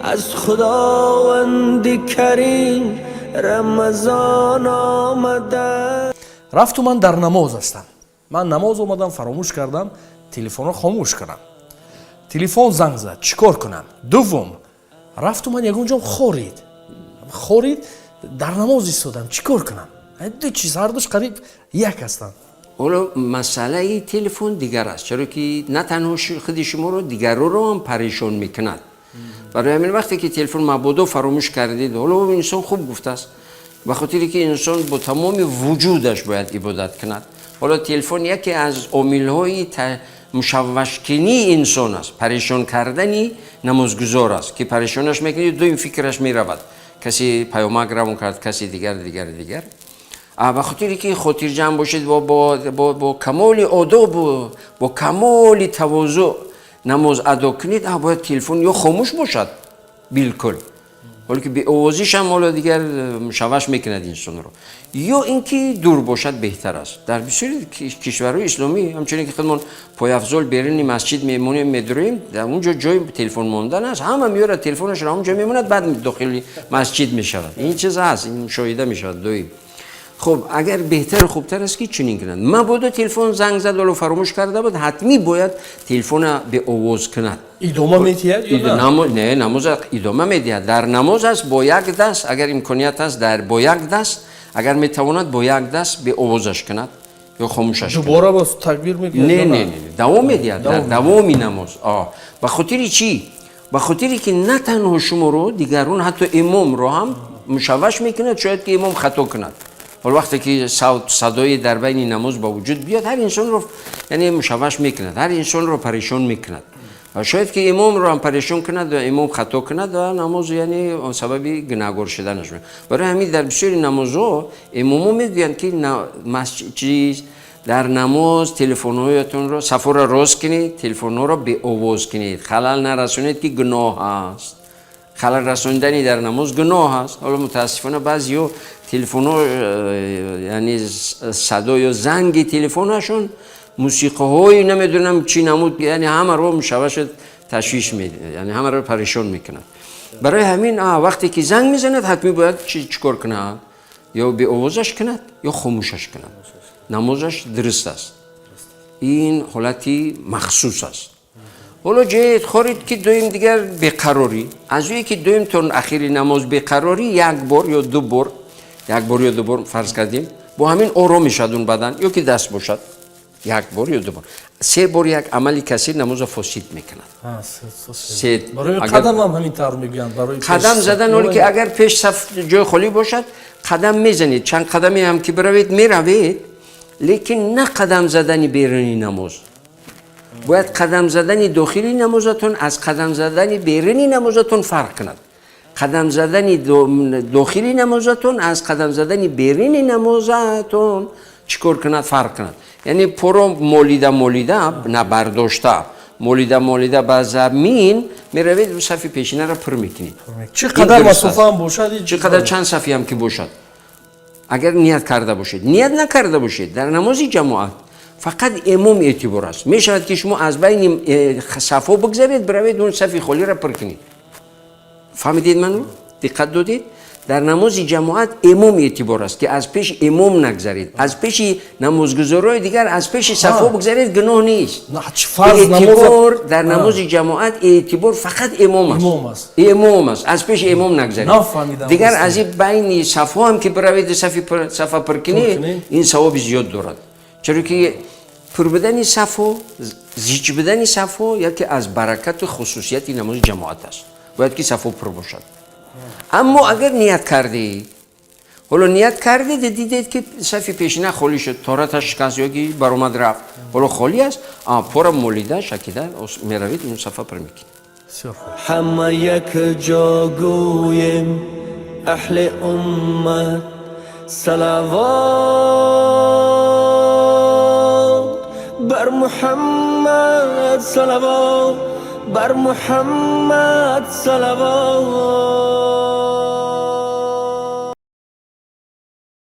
Аз Худованди Карим Рамазон омада. Рафту ман дар намоз ҳастам, ман намоз омадам, фаромӯш кардам телефонро хомӯш кунам, телефон занг зад, чӣ кор кунам? Дуввум, рафту ман ягон ҷо хорид хорид, дар намоз истодам, чӣ кор кунам? Ду чиз ҳардуш қариб як ҳастанд. Ҳоло масъалаи телефон дигар аст, чаро ки на танҳо худи шуморо, дигарро ҳам парешон мекунад. Барои ҳамин вақте ки телефон мабодо фаромӯш кардед, ҳоло инсон хуб гуфтааст, ба хотире ки инсон бо тамоми вуҷудаш бояд ибодат кунад. Ҳоло телефон яке аз омилҳои мушаввашкунии инсон аст, парешон кардани намозгузор аст, ки парешонаш мекунӣ, дуюм фикраш меравад, касе паёмак равон кард, касе дигар, дигар, дигар. Ба хотире ки хотирҷамъ бошед ва бо камоли одобу бо камоли тавозӯъ намоз адо кунед, бояд телефон ё хомӯш бошад билкул, ҳоло ки беовозишам ҳоло дигар мушавваш мекунад инсонро, ё ин ки дур бошад беҳтар аст. Дар бисёри кишварҳои исломӣ, ҳамчунин ки худмон пойафзол беруни масҷид мемонем, медуроем, дар он ҷо ҷои телефон мондан аст, ҳама меорад телефонашро, ҳамон ҷо мемонад, баъд дохили масҷид мешавад. Ин чиз ҳаст, ин мушоҳида мешавад доим. Хуб, агар беҳтару хубтар аст, ки чунин кунад: мабодо телефон занг зад, ҳоло фаромӯш карда буд, ҳатмӣ бояд телефона беовоз кунад. Идома медиҳад ё на? Не, намоз идома медиҳад. Дар намоз аст, бо як даст, агар имконият аст, дар бо як даст, агар метавонад, бо як даст беовозаш кунад ё хомӯшаш. Дубора боз такбир мегӯяд? Не, не, не, давом медиҳад дар давоми намоз. Ба хотири чӣ? Ба хотире ки на танҳо шуморо, дигарон, ҳатто имомро ҳам мушавваш мекунад, шояд ки имом хато кунад. Ҳол вақте ки садои дар байни намоз ба вуҷуд биёд, ҳар инсонро, яъне, мушавваш мекунад, ҳар инсонро парешон мекунад, шояд ки имомро ҳам парешон кунад ва имом хато кунад ва намоз, яъне, сабаби гунаҳгор шуданаш. Барои ҳамин дар бисёри намозҳо имомо мегӯянд, ки чиз, дар намоз телефонҳоятонро, сафоро рост кунед, телефонҳоро беовоз кунед, халал нарасонед, ки гуноҳ аст. Халал расондани дар намоз гуноҳ аст. Ҳоло мутаассифона баъзеҳо телефонҳо, яъне, садо ё занги телефонашон мусиқаҳои намедонам чӣ намуд, яъне, ҳамаро мушавваша ташвиш, яъне, ҳамаро парешон мекунад. Барои ҳамин вақте ки занг мезанад, ҳатмӣ бояд чӣ кор кунад? Ё беовозаш кунад, ё хомӯшаш кунад, намозаш дуруст аст. Ин ҳолати махсус аст. Ҳоло ҷоед хорид, ки дуюм дигар беқарорӣ, аз ӯе ки дуюм то ахири намоз беқарорӣ, як бор ё ду бор, як бор ё ду бор фарз кардем, бо ҳамин ором мешавад он бадан, ё ки даст бошад, як бор ё ду бор, се бор, як амали касир намозро фосид мекунад. Қадамам ҳамин тавр мегӯянд. Қадам задан, ҳоле ки агар пеш саф ҷои холӣ бошад, қадам мезанед, чанд қадаме ҳам ки биравед, меравед, лекин на қадам задани беруни намоз. Бояд қадам задани дохили намозатон аз қадам задани беруни намозатон фарқ кунад. Қадам задани дохили намозатон аз қадам задани беруни намозатон чӣ кор кунад? Фарқ кунад. Яъне поро молида молида, на бардошта, молида молида ба замин меравед, сафи пешинаро пур мекунед. Чӣ қадар масофаам бошад? Чӣ қадар, чанд сафиам ки бошад, агар ният карда бошед. Ният накарда бошед, дар намози ҷамоат фақат имом эътибор аст. Мешавад, ки шумо аз байни сафҳо бигзаред, биравед, он сафи холиро пур кунед. Фаҳмидед ману? Диққат додед? Дар намози ҷамоат имом эътибор аст, ки аз пеши имом нагзаред, аз пеши намозгузорои дигар, аз пеши сафҳо бигзаред, гуноҳ нест. Эътибор дар намози ҷамоат, эътибор фақат имом аст, имом аст, аз пеши имом нагзаред. Дигар аз ин байни сафҳо ҳам ки биравед, сафа пур кунед, ин савоби зиёд дорад, чаро ки пур будани сафҳо, зич будани сафҳо яке аз баракату хусусияти намози ҷамоат аст. Бояд ки сафҳо пур бошад. Аммо агар ният кардед, ҳоло ният кардед, дидед, ки сафи пешина холӣ шуд, тораташ шикаст ё ки баромад рафт, ҳоло холӣ аст, пора молида шакида меравед, ин сафа пур мекунед. Ҳама якҷо гӯем, аҳли уммат: салавот бар Муҳаммад, салавот бар Муҳаммад, салавот.